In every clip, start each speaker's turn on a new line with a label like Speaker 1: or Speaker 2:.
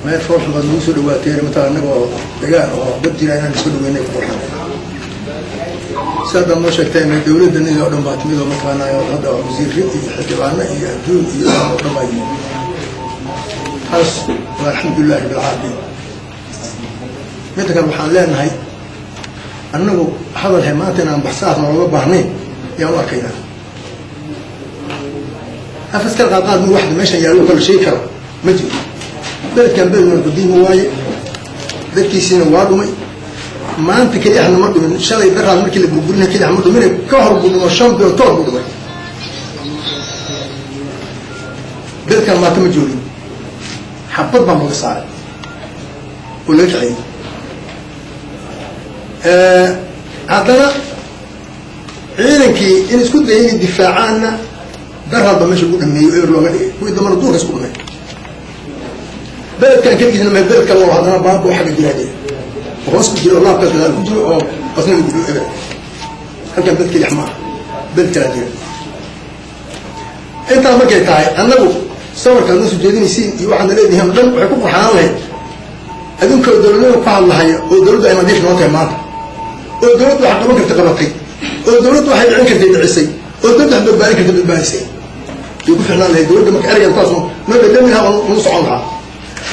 Speaker 1: Meel foolxun baad nagu soo dhawaateen, mataa annaga oo degaan oo dad jira inaan soo dhaweynay ku qurxan. Si haddaad noo sheegteen, dawladda nidii oo dhan baa timid oo mataqaanaa hadda wasiirre iyo xildhibaano iyo adduun iyo oo dhan baa yimid. Taas waa alxamdulilahi rabbil caalamiin. Midda kale, waxaan leenahay annagu hadalhe maanta inaan baxsaas nooga baahnayn ayaan u arkaynaa. Afaskal qaadqaad mu waxda meeshan yaallo kala sheegi karo ma jiro. Beledkan beledna qadiimi waaye, dadkiisiina waa dhumay. Maanta keli ahna ma dhumin, shalay daraad markii la burburina keli ah ma dhumine, ka hor buu dhumo, 5 bilood ka hor buu dhumay. Beledkan maanta ma joogin, xabad baa looga saaray oo laga kaxeeyey. Haddana ciidankii in isku dayay inay difaacaanna daraad baa meesha lagu dhameeyey, eber looga dhigay, kuwii dambana duurka isku dhumay. Beledkan keligiisna ma, beled kale oo haddana baaba oo xagga jiraa jira oo hoos ku jiro oo laabkaas gadaal ku jiro oo asna lagu jiro eber. Halkan beled keliya ma aha, beled kalaa jira. Intaa markay tahay, annagu sawirkaad noo soo jeedinaysiin iyo waxaadna leedihiin o dhan waxay ku qurxanaan lahayd adinkoo dowladnima ku hadlahaya oo dowladdu ay nadiif noo tahay maanta, oo dowladdu wax qaban karta qabatay, oo dowladdu waxay dhicin kartay dhicisay, oo dowladdu wax badbaadin karta badbaadisay way ku ficnaan lahayd dowladda. Marka ereygan taas noo dhadhami lahaa oo nagu socon lahaa.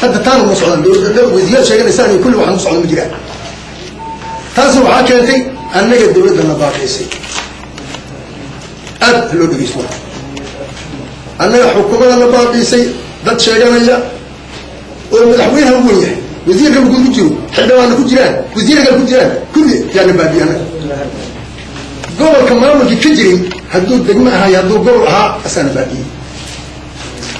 Speaker 1: Hadda taana ma socdaan, dowladda wasiiraad sheeganaysaan iyo kulli wax nagu socda ma jiraan. Taasna waxaa keentay annaga dowladda na baabiisay. Aad ha loo dhegeysto. Annaga xukuumadda na baabiisay, dad sheeganaya oo madaxweynaha u wen yahay, wasiirka markuu ku jiro, xildhibaanna ku jiraan, wasiir kale ku jiraan, kulli yaa na baabiye. Annaga gobolka maamulkii ka jiray, hadduu degmo ahaa iyo hadduu gobol ahaa, asaana baabiyey.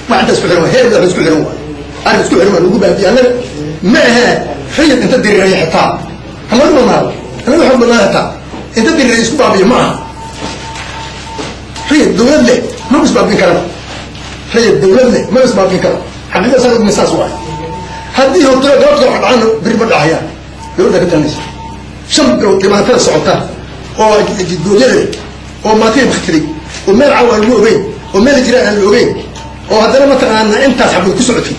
Speaker 1: Wax inta isku xiran waa heer madax isku xiran waay, arrin isku xiran waa lagu baabiye. Annaga ma ahee rayid inta diriray xitaa hanagu badnaado, hanagu xoog badnaado, xitaa inta diriray isku baabiye ma aha. Rayid dawlad leh ma isbaabin karaba, rayid dawlad leh ma isbaabin karo. Xaqiiqada saa ogna saas waay. Haddii horto goobta wax dhacana, berri ma dhacayaan, dawladda ka talinaysa. 5 bilood dhibaatada socota oo jidgooyada leh oo maatay baktiray oo meel caawa aan lagu ogeyn oo meel jiraan aan la ogeyn oo haddana mataqaanaa intaas xabad ku socotay,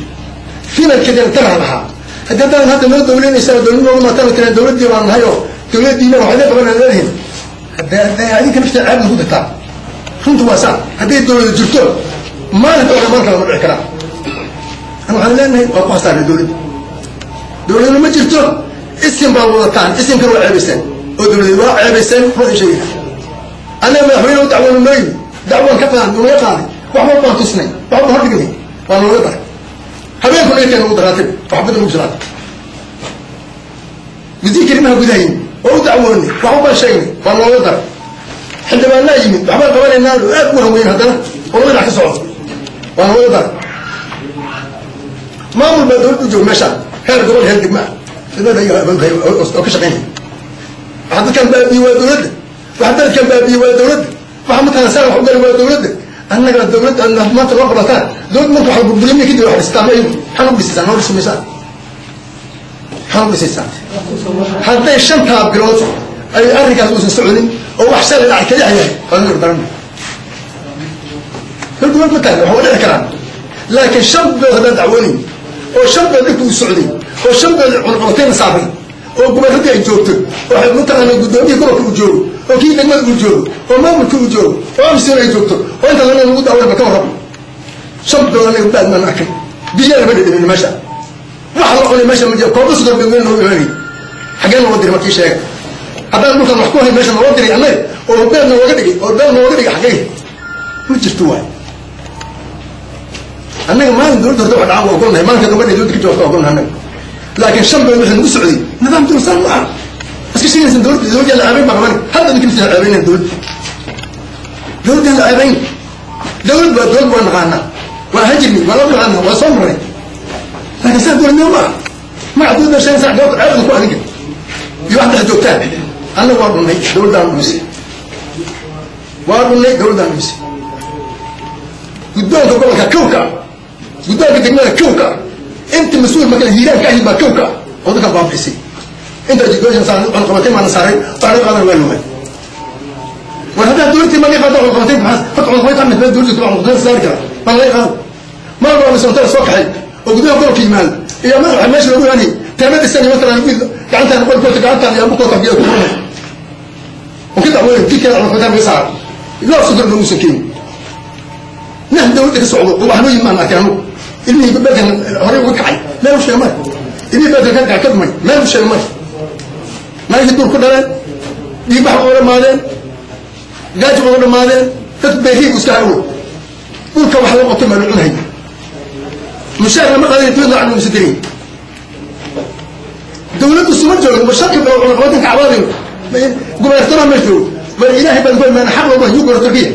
Speaker 1: finalkeedana taraha lahaa. Haddii haddaan hadda noo dawlanaysaa, dawlad nooga maataan tiraan, dawladdii baan nahay oo dawladdiina waxay qabanaan leedihin, hadda adinka nafta ceeb nagu dartaa. Runta waa saa. Hadday dawlada jirto, maalinta oo dhan maalin kale ma dhici karaa. An waxaan leenahay waa ku hasaarnay dawladda. Dawladna ma jirto, isim baad wadataan, isimkana waa ceebayseen oo dawladeed waa ceebayseen. Run sheegayna, annaga madaxweyne u dacwoona noo yimi, dacwaan ka qaaday, naga qaaday, wax walbaan tusnay, wax walbaan hordhignay, waa nooga daray. Habeenku naga keen ugu daraatay waxbada nagu siraatay. Wasiirka arrimaha gudaha yimid oo u dacwoonay, wax walbaan sheegnay, waa nooga daray. Xildhibaanaa yimid, waxbaan qabanaynaa oo aad ugu hanweyn, haddana oo laba dhinac ka socdo, waa nooga daray. Maamul baa dawladda u jooga meeshaan, heer gobol, heer degma ah oo ka shaqaynaya. Waxa dadkan baabiye waa dawladda, waxa dadkan baabiye waa dawladda, waxa mataqana saan wax u galay waa dawladda. Annaga dawladda maanta loo qabataan, dawlad marka waxa burburinay kadib wax dhistaa ma iyagu. Maxaan u dhisaysaa? Noo dhisi maysaan. Maxaan u dhisaysaan hadday 5-taa bilood ay arrinkaas uusan soconin oo wax shalay dhacay kaliya yahay? Waa naga daran. Dawlad ma tahay, wax waa dhici karaan, laakiin 5 bilood haddaan dacwoonayn oo 5 bilood dhibka uu socday oo 5 bilood cunaqabatayna saaray oo gobolradii ay joogto oo mataqaana guddoomiyihii gobolka uu joogo oo kii degmada uu joogo oo maamulka uu joogo oo amisom ay joogto oo intaas anaga lagu dacwoon, ba ka warramo. 5 bilood anaga baad maan arkin, biyo lama dhedhamin meesha, wax la cunay meesha ma jiro. Kooba sukar bay weyn noogu imaanay. Xaggeen loo diray markii sheega haddaan dhulkan wax ku hayn meesha naloo diray annaga oo beed nooga dhigay oo beed nooga dhigay? Xaggee ma jirto waay. Annaga maalin dawladda horta wax dhacaan waa ogolnahay, maalinka dambe inay dawladda ka jawaabto waa ogolnahay annaga, laakiin 5 bilood wixii nagu socday nidaam dulsaan ma aha. Iska sheegaysan dawladda, dawladda la ceebayn baa qabani. Hadda idinka naftiisa ceebaynayan dawladda, dawladda la ceebayn. Dawlad waa dawlad, waa naqaanaa, waa hajirni, waa la naqaanaa, waa soo marnay, laakiin saa dawladnimo ma aha. Magaca dawladda sheegaysaa gaabta ceeb ku adinka iyo wax dhex joogtaan. Annaga waa dhunnay, dawladdaan dhumisay, waa dhunnay, dawladdaan dhumisay. Guddoonka gobolka kowka, guddoonka degmada kowka, inta mas-uul marka hiiraan ka ahayd baa kowka oo dadkan baabi'isay. Inta jidgooshan saaran cunaqabatay maana saaray, wax laga qaadana waa lumay. War haddaa dawladtii ma laga qaado cunaqabatay, maxaa horta cunaqabatay mid dawladda cunaqabatay saari kara ma laga qaado? Ma waa misontada soo kaxay oo guddoonka gobolka yimaado. Iyo madaxa meesha lagu imaanayay teemadisan matalan wiil gacantaan qolkoota gacantaan iyo abukoota biyo ku furanay oo ka dacwooyin jidkeeda cunaqabataan laga saara loo sodor loogu keeni nah dawladda ka socdo oo waxnoo yimaan arkay anugu ilmihii beelkan horey uga kacay meel u sheegay male, ilmihii beelkan ka kacay ka dhumay meel u sheegay male. Naagii duur ku dhaleen, dhiigbax uga dhamaadeen, gaajo uga dhamaadeen, dad beerihiibu iska hawo dhulka wax loo qabto maa la cunhay, mushaar lama qaadan, dowladda lacag laguma dirin, dowladdu suma joogin. War shanka bilood cunaqabatanka cabaadayo gubernatora ma joogo. War ilaahay baan ku imaana xaq looba yuu gubernatorkiya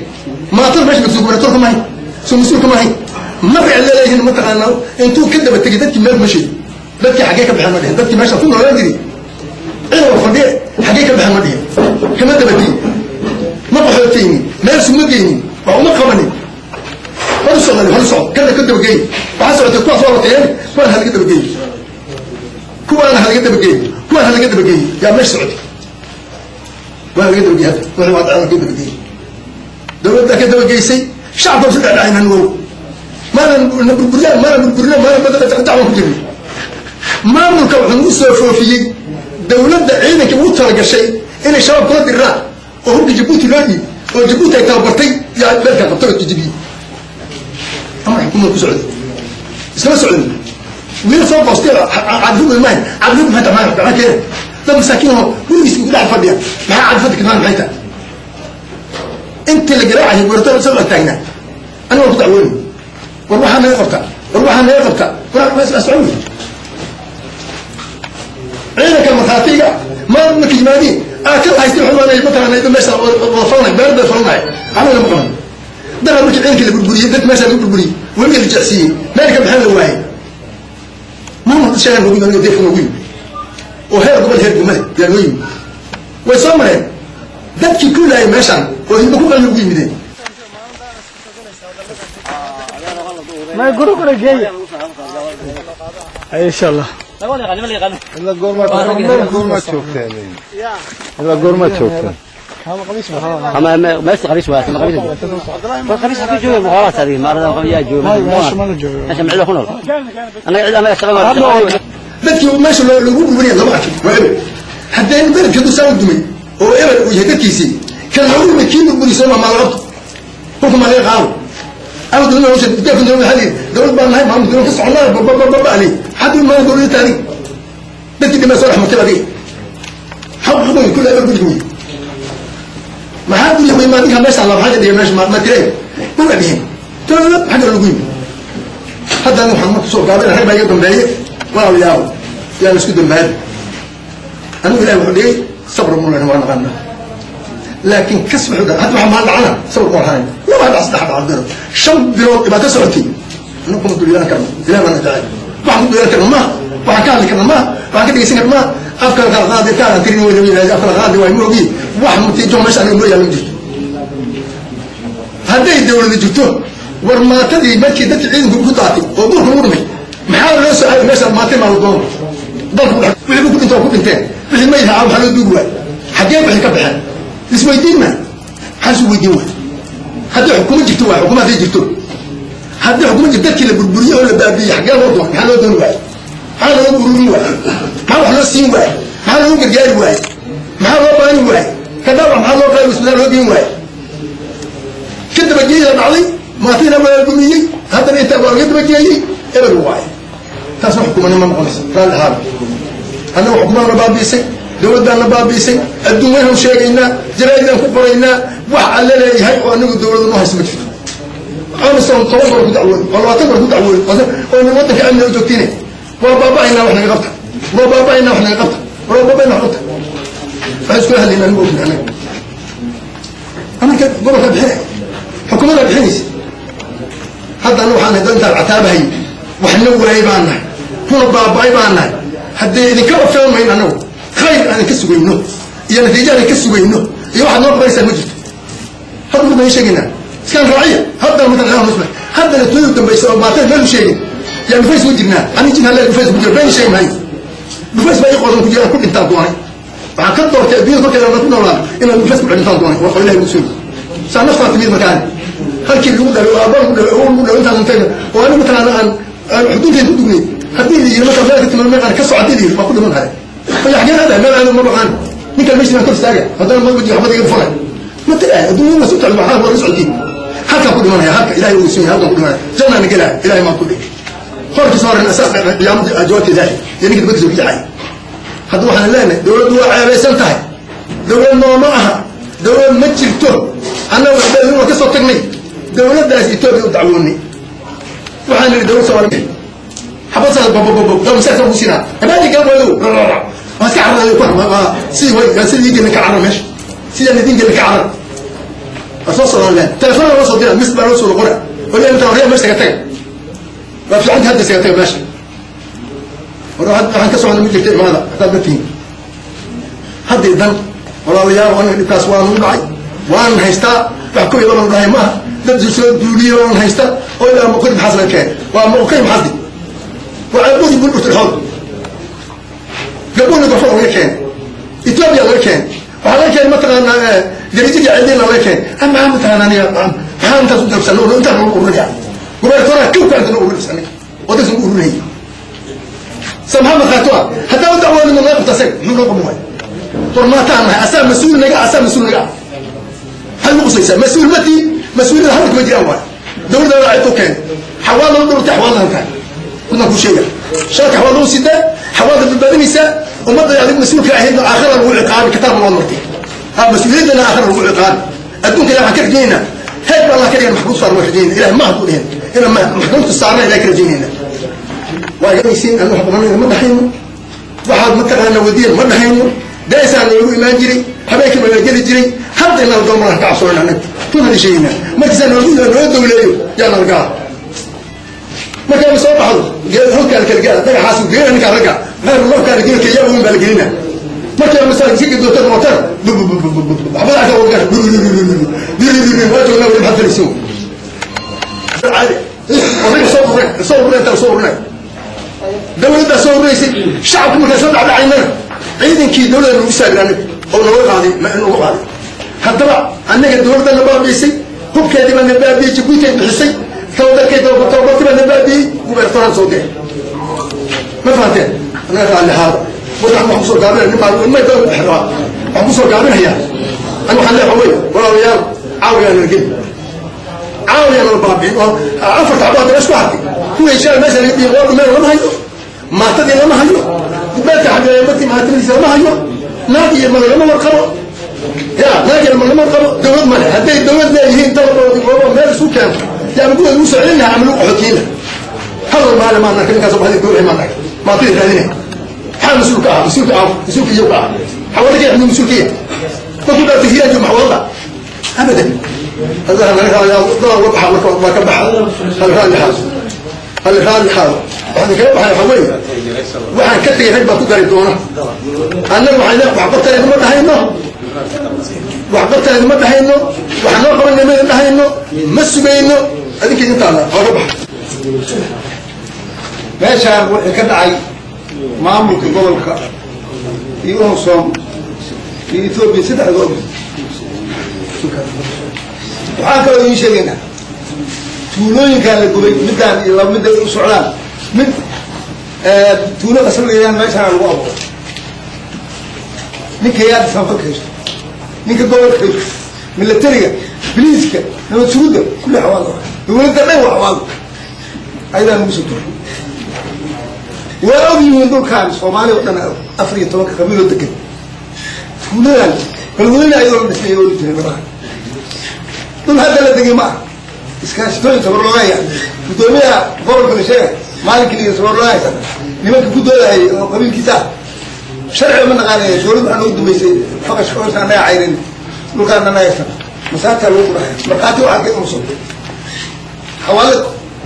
Speaker 1: maatada meesha joogto gubernatorka mahay, soo mas-uulka mahay ma rec leeyihiin mataqaanaa. Intuu ka daba tegay dadkii meel ma sheegin, dadkii xaggee ka baxeen ma dhihin, dadkii meesha ku noolaan jiray cid war fadhiye xaggee ka baxeen ma dhihin, kama daba tegin, ma qaxootaynin, meel suma geynin, wax uma qabanin. Hor socdan, hor socod kana ka dabageey waxaa socotay kuwaas waa watayeen, kuwaan halaga dabageey, kuwaana halaga dabageey, kuwaan halaga dabageey yaa meesha socotay, waa laga dabageey. Hadda wixii waa dhacay ka dabageey, dowladda ka dabageysay, shacabka isu dhexdhacayna nugow maanan na burburiyaan, maanan burburina, maanan dacwan ku jirnay. Maamulka wuxuu nagu soo foofiyey dowladda ciidankii ugu talagashay inay shabaab kula diriraan oo hubka Jabuuti loo dhiib oo Jabuuti ay tababartay yaa beelka qabtay oo jijibiyey. Amar xukuumada ku socday iskama socdin. Wiil soo goostay cadfad maahan, cadfad maxay tahay? Maxaa keena dad masaakiin oo gurigiis ku dhex fadhiya? Maxaa cadfadka kimaan maxay tahay? Intii la garaacayay gubernator soo taagnaa, aniga waan ku dacwoonay. War waxaa naga qabta, war waxaa naga qabta, war socon wey. Ciidanka markhaatiga ma marka yimaadiin aa ka haystay wuxuu mataqaana meesha wada falanay, beer bay falanay, waxba lama qaban. Dara markii ciidankii la burburiyey, dadka meesha lagu burburiyey, weliga la jecsiiyey, meel ka baxeen la waayey. Maamul dad sheegan noogu yimi, deefka noogu yimi oo heer gobol heer degmada yaa noo yimi. Way soo mareen dadkii ku laayay meeshan oo hilba ku qalin ugu yimideen.
Speaker 2: ما يقولوا كنا جاي ان شاء الله.
Speaker 3: Ilaa goorma, goorma joogteen? Ilaa goorma joogteen?
Speaker 4: ama meesha qabiis waa ama qabiis qabiis ku jooga muqaalaat هذه ما أراد قبيا jooga.
Speaker 2: meesha ma la joogo.
Speaker 4: Meesha macdo ku nool anaga cid anaga shaqada.
Speaker 1: Dadkii meesha lagu burburiyay lama arkin, waa eber. Haddeen beledka hadduu saa u dumay oo eber uu yahay dadkiisii kan loogu yimid kii burburisay ma laga qabto, dhulka ma laga qaado ama dowladda hawsha deefka dowladda waxaa lihi dowlad baan nahay, maamul dowlad ka soconaa babababa ali hadda ma dowladda taadi dadkii dhimay soo dhex martay adiga xaq xuquuq kulli eber guriga wey. Maxaa guriga wey? Ma ninka meesha la maxaa dhigay meesha ma tireen ma la dhihin dowlad xagga lagu yimid. Haddana waxaan marka soo gaabay rag baa iga dambeeye. Walaalayaal, yaa la isku dambaabay. Anigu ilahi wuxuu dhigay sabr mulan waa naqaanaa, laakiin kas wuxuu dhahay hadda waxa maal dhacana sabr ma lahayn. Laba dhac, saddex dhac diro, 5 bilood dhibaato socotay, anigu kuma dulyaan karno. Ilahi baana jecel, waxaan ku dulyaan karno maaha, waxaan ka hadli karno maaha, waxaan ka dhegeysan karno maaha. Afka kala qaadi kaan tirin weyna yidhahda afka kala qaadi waay ma ogi wax matiijo meesha aniga noo yaalla ma jirto. Hadday dowlada jirto, war maatadii markii dadkii ciidanku ku daatay oo duurka lagu dhumay, maxaa loo soo aaday meesha? Maatay maa la doono dalku wixii ku dhinta waa ku dhinteen, wixii mayid ahaa waxaa loo duugi waay, xaggee waxay ka baxeen isweydiin ma maxaa isu weydiin waay? Haddii xukumo jirto waay, xukuma hadday jirto, haddii xukuma jirto, dadkii la burburiyey oo la baabiiyey xaggee loo doonay? Maxaa loo dooni waay? Maxaa looga ururin waay? Maxaa wax loo siin waay? Maxaa loogu gargaari waay? Maxaa loo baani waay? Ka dhaawac maxaa loo qaadi isbitaal loo geyn waay? Ka dabageeya dhacday maatina waa la dumiyey, haddana intaa waa laga dabageeyey, eber waaye. Taasna xukuumanimo ma noqonaysa. Raalli ahaada, annaga xukuumadana baabiisay, dowladdaan na baabiisay, adduun weynan sheegaynaa, jaraa'idaan ku qoraynaa, wax alle leeyahay oo anagu dowladda noo haysa ma jirto. Amisom 10 goor ku dacwoon oo 20 goor ku dacwoon oo waddanka amniga u joogtiine, waa baaba'aynaa, wax naga qabta, waa baaba'aynaa, wax naga qabta, waa baaba'aynaa, wax qabta. Waxaan iskula hadlaynaa anigu ogna anaga amarka gobolka bixinay, xukuumadda bixinaysa. Haddana waxaan nahay dad intaan cataabahay waxna waayay baan nahay, kuna baaba'ay baan nahay. Haddee idinkaba filmayn annagu khayr aan idinka sugayno iyo natiijo aan idinka sugayno iyo waxaad noo qabanaysaa ma jirto. Hadda markaan sheegaynaa iskaan raaciya haddana markaan ilaah nusma haddana tooyu dambaysa oo maatada meel u sheegin yaa dhufays ku jirnaa. Ani jin halle dhufays ku jira been sheegi maayo, dhufays baa ii qodan ku jira ku dhintaan doonay. Waxaan ka doortay adduunyada korkeeda ku noolaan inaan dhufays ku dhintaan doonay. Waa ilahay ugu sugi saa naftaa timid markaan halkii lagu dhalay oo aabbaha lagu dhalay oo lagu dhalay intaas intayna oo anigu mataqaana aan xuduudteeda ku dugnay. Haddii la yiri marka meel ka timaado meeqaan ka soco, haddii la yiri waa ku dhiman haya. Xageen aadahay? Meel aado ma baqaan. Ninkan meesha baan kor istaaga, haddana ma wajiga xabad iga furay ma tirahay. Adduunyada ma soo tacdo, waxaa waa la socotiin. Halkaan ku dhimanaya, halka Ilaahay uu siiyay, halkaan ku dhimanaya, jannana gelaya. Ilaahay maa ku dhig horkiisa horen asaas qiyaamada jawaabteeda iyo ninka dabadiisa ku jacay. Hadda waxaan leenahay dowladdu waa ceebaysan tahay, dowlad nooma aha, dowlad ma jirto. Annaga waxba waa ka soo tagnay dowladdaas Etoobiya u dacwoonay. Waxaan nidhi dowlad Soomaaliya xabad saas babababo masaajka ku siinaa habaadi kala wado, waa iska cararayo ku sidii way sidii gelin ka carar meesha, sidaan idin gelin ka carar. Waa soo socdaan leen, telefoon loo soo dira, mis baa loo soo qora wali inta horya meesha ka taga. Waa fiicanta hadda iskaga taga meesha. War waxaan ka socona ma jirta, imaada haddaad ma tihin haddii dan. Walaalayaal, aniga dhibkaas waa nagu dhacay, waan haystaa. Wax kow iyo laba dhahay maaha, dad soo duuliye waan haysta oo ilaa Moqori maxaas laga keenay. Waa Moqori maxaasdi, waa Ceelbuuri, Bulburta dhexood, Gabuurna Gorfada laga keenay, Etoobiya laga keenay, waxaa laga keenay mataqaanaa Garijidii Ceeldiina laga keenay. Maxaa mataqaanaa aniga maxaa intaas u dalabsan intaas lagu ururinaya? Gubernatoriya kow ka inta loo ururinaysa aniga oo dadka lagu ururinayay sa maxaa markhaato ah? Haddaan u dacwoonino laga qabta asaga, muxuu noo qaban waaya? War maataan nahay, asaa mas-uul naga, asaa mas-uul naga ah. Maxaad ugu qusaysaa? Mas-uul ma tiin, mas-uuliyada hadalka ma jiraan. Waay dowladda waa cid u keenay xawaad lama dhowrtay, xawaadlan tahay midaan kuu sheega. Shalka xawaad lagu sidaa, xawaadda badbaadinaysaa ummadda. Adigu mas-uulka ahayd aakhira lagu ciqaabi, kitaabka waad martay. Ha mas-uuliyaddana aakhira lagu ciqaabi. Adduunka ilaah waxaan ka rajaynaa heeg ba Allah ka dhigan maxkamad saarna waan rajaynaa. Ilaah ma hadduu dhihin inaan maxkamadku saarna Ilaah ka rajaynayna. Waa iganaysiin anu wax qabanayna ma dhahayno, waxaad mataqaana wadiyan ma dhahayno. Daasaa noogu imaan jiray, habeenkii baa la geli jiray. Hadda inala doomaran ka cabsoonayna anaga, runaan sheegaynaa. Markiisaa noogu noo dowleeyo yaa nalgaa markaaba soo baxdo halkaa la kala gaara dhagaxaas geena ninkaa ragga maxaa lafkaa la gelin kaya weyn baa la gelina. Markaa masaa si gadoota noqotana xabad aka wagaa waa joognaa weli. Maxaad falaysiin? Caadi odayga soo ururay, soo ururay, intaa soo ururay, dowladdaa soo ururaysay. Shacabku markaa soo dhacdhacaynana ciidankii dowladda nagu saabir anaga oo nooga qaaday, nooga qaaday. Haddaba annaga dowladda na baabiisay, hubkeedii baa na baabiyey, Jabuuti ay bixisay, tababarkay tababarkii baa na baabiyey, gubernatoraan soo diray. Ma fahanteen? Annaga raalli ahaada. Waxaan wax kusoo gaabinaya nin baa may badan rabaa, waxaan kusoo gaabinayaa ani waxaan leeyahay wey walaalayaal, caawiyaa nala geli, caawiyaa nala baabi'in oo afarta xabo hadda isku hartay. Kuwii shalay meesha laga dhiyay waa dhumeen, lama hayo maatadii, lama hayo beedka xabiimadkii, maatadiisa lama hayo, naag iyo mada lama warqabo, ya naag iyo lama warqabo. Dowlad male. Hadday dowlad leeyihiin dalkoodii goobo meel isu keento yaa ama guriga lagu soo celin lahaa ama lagu qaxootiyin lahaa. Hadal maale maan arka ninkaas baxday dowlad maan arka maatadii raadinaya. Maxaa mas-uulka ahaa? Mas-uulka ah, mas-uulka iyagu ka ah xawada ka yaxmid mas-uulkiya markuu dhaartay hiiraan joogo maxwadada abadan. Hadaha naga raali dada uga baxa marka waa ka baxa. Hal raalli xaado, hal raalli xaado. Waxaan kaga baxay waxa weeye waxaan ka tegay rag baa ku dari doona. Annaga waxaan leeyahay wax qabtayda ma dhahayno, wax qabtayda ma dhahayno, wax noo qabanay ma dhahayno, ma sugayno adinka idintaada waa ka baxa.
Speaker 5: Meeshaan wixii ka dhacay maamulka gobolka iyo UNSOM iyo Etoobiya saddexdooda. Waxaan kaloo idiin sheegaynaa tuulooyinkaan la gubay middaan iyo laba midday u socdaan, mid tuulo qasab layidhahan meeshaana lagu abuuray. Ninka yaada samafalka haysto, ninka gobolka haysto, milatariga, biliiska, nabad sugidda, kulli xawaalo, dowladda dhan waa xawaalo. Ayadaa nagu soo tuuray. Waa og yihiin dhulkaan Soomaaliya oo dhan 14-ka qabiiloo degan. Tuuladan Galweyne ayadoo la dhisay oo jiray labaha dhul hadda la degay ma ah. Iskaashitooyin sabarloogaya guddoomiyaha gobolka la sheegay maalinkii liga sabarlooga haysan nimanka ku doodahayay oo qabiilkiisa ah sharciga ma naqaanaya. Dowlad waxaa noogu dambeysay faqash oosha annaga cayrin dhulkaan annaga haysan masaartaa lagu quraya markhaati waxaa ka unso xawaalo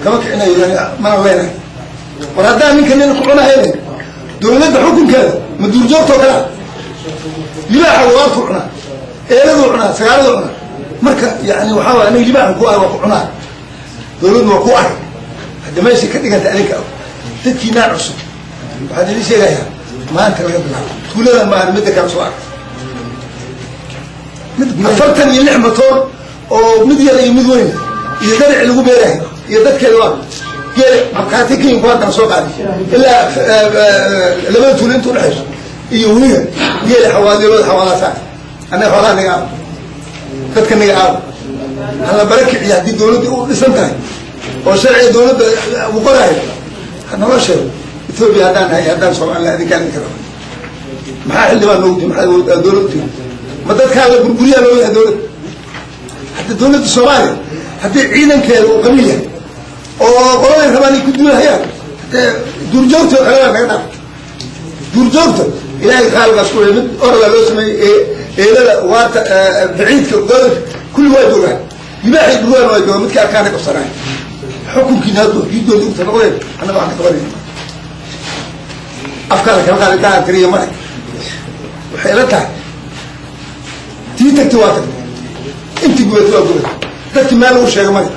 Speaker 5: kama kicinayo mana leenahay. War haddaan ninka nin ku cunahaynin dowladda xukunkeeda ma duurjoogtoo kalea? Libaaxa waartuu cunaa, eeladuu cunaa, sagaaladuu cunaa. Marka yani waxaa waay aniga libaaxa ku ahay waa ku cunaa, dowladdu waa ku ahay. Hadda meeshay ka dhiganta adinka og dadkiinaan cusub. Waxaan idin sheegayaa maanta laga bilaabo tuuladan maahan midda kale soo arkay 46 matoor oo mid yar iyo mid weyn iyo darici lagu beerahay iyo dadkeeda waa Geela markhaati kenya ku haddana soo qaaday ilaa labada tuulo inta udhexayso iyo weliga geela xawaadiyo looda xawaadaasaa. Annaga xoolaha naga aabo, dadka naga aabo, hala bara kiciya. Haddii dawladda u dhisan tahay oo sharciga dawladda uu qoraayo, ha naloo sheego. Etoobiya haddaan nahay, haddaan Soomaaliya, adinkaan idinka raba. Maxaa xildhibaan noogu timi? Maxaa dawlad u timi? Ma dadkaa la burburiyaa loo yahay dawladda? Hadda dawladda Soomaaliya haddii ciidankeeda uu qabiil yahay oo qoladay rabaan ay ku duulahayaan, hadee duurjoogta oo kale baa naga dhaaf. Duurjoogta Ilaahay khaaliqaas ku mid oradaa loo sameeyey. Eelada waarta baciidka godolka kulli waa joogaan, libaaxay dhurwaan waa joogaan, midka arkaana qabsanaya. Xukunkiina hadduu kii dowladda ugta noqdeen, annaga waxaan ka qabanayna afkaa la kala qaaday daa tiriya male. Waxay ila tahay tii tagtay waa tagtay, intii gubatay waa gubatay, dadkii meel lagu sheego male.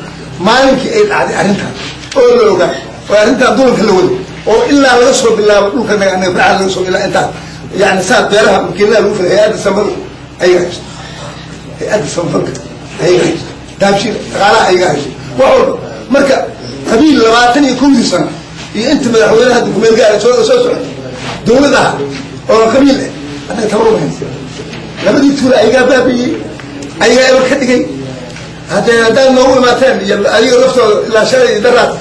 Speaker 5: Maalinkii ay dhacday arrintaan oo la ogaa oo arrintaan dulanka la waday oo ilaa laga soo bilaabo dhulka naga anaga farca laga soo ilaa intaan yani saa beeraha makiinadaha lagu filay, hay-adda samadu ayaga haysto, hay-adda samafalka ayaga haysto, daabshiil dhaqaalaha ayaga haysto, wax walba. Marka qabiil 21-dii sano iyo inta madaxweynaha hadda kumeel gaara soo socota dawlad ah oo qabiil eh, annaga tabar uma hayno. Labadii tuula ayagaa baabi'iyey, ayagaa ebar ka dhigay. Haddee haddaad noogu imaateen iyo adiga laftooda ilaa shalay iyo daraad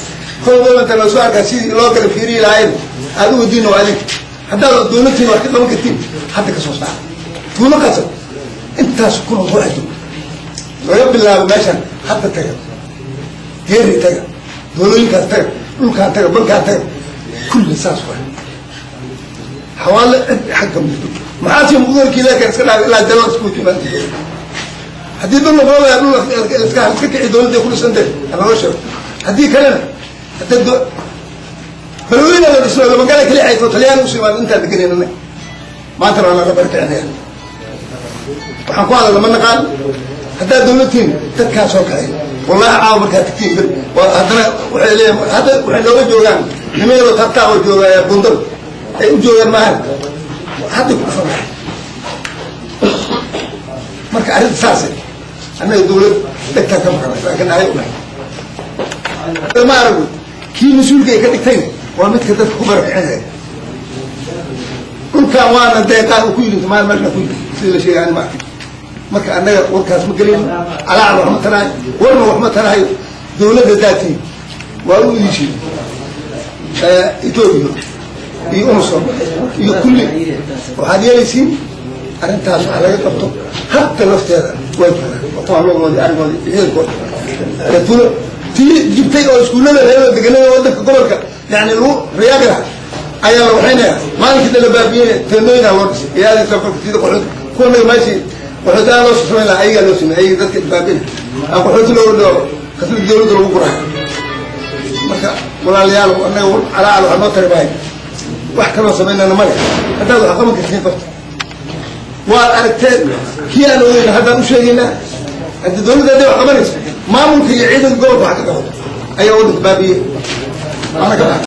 Speaker 5: kolba la soo arkaa sidii loo kala fiiriyi lahayn aad u wadiina waa adinka. Haddaad dawladtiin wax ka qaban kartiin, hadda ka soo saara tuulo qasab intaas kuna ruuxa joogta laga bilaabo meeshan. Hadda taga Geeri, taga doolooyinkaas, taga dhulkaan, taga bankaan, taga kulli saas waay. Xawaale cid xagga muddo maxaa sii muqdalkii leekan iska dhaaf ilaa jalal isku timaad. Haddii dhul laboobaya, dhul iska kici dawladda ku dhisantay hanaloo sheego. Haddii kalena hadda balweyna la dhisno lamagala kali xayto Talyaani usoo imaado intaan deganayna maantana waa naga barkicinaya. Waxaan ku hadalna ma naqaan. Haddaad dawladtiin dadkaa soo kacay, wallahi caawa markaa tagtiin bir haddana waxay leeyihin hadda waxay nooga joogaan nimayadoo tartaa oo joogaya bundal ay u joogaan maahan hadday ku dhufan. Marka arrinta saase annaga dawlad dhegtaan ka maqanay, laakiin ahay unahay ma arago. Kii mas-uulka ay ka dhigtayna waa midka dadka ku barakicinaya dhulkaan, waana deeqaan uu ku yidhi maal meesha ku yidhi sida la sheegay ani ma arkin. Marka annaga warkaas ma gelin, calaacal wax ma tarahayo, warna wax ma tarahayo. Dawladda daatiin waa u idin Etoobiya iyo UNSOM iyo kulli waxaad yeelaysiin arrintaas wax laga qabto. Hadda lafteeda waa joogaan kuwaan logoodi arigoodi ciidankooda tuulo tii jibtay oo iskuullada reerada deganada wadanka gobolka yani lagu riyaaqi lahaa ayaa la waxaynaya. Maalinkii dhan la baabiyey teendooyinaa loo dhisay iyaadii safarka sida qaxooti kuwa naga meeshii qaxootiyaa loo samayn lahaa, ayagaa loo sameeyey, ayaga dadka baabina aan qaxooti looga dhigo kasla dawladda lagu gurayo. Marka walaalayaal, annaga calaacal wax noo tari maayo, wax kaloo samaynana male. Haddaad wax qaban kartiin qabta. Waad aragteen kii aan ogeyna haddaan u sheegaynaa. Haddii dawladda hadday wax qabanayso, maamulka iyo ciidanka gobolka wax ka qabato ayaa waddanka baabiyey waana ka baxa.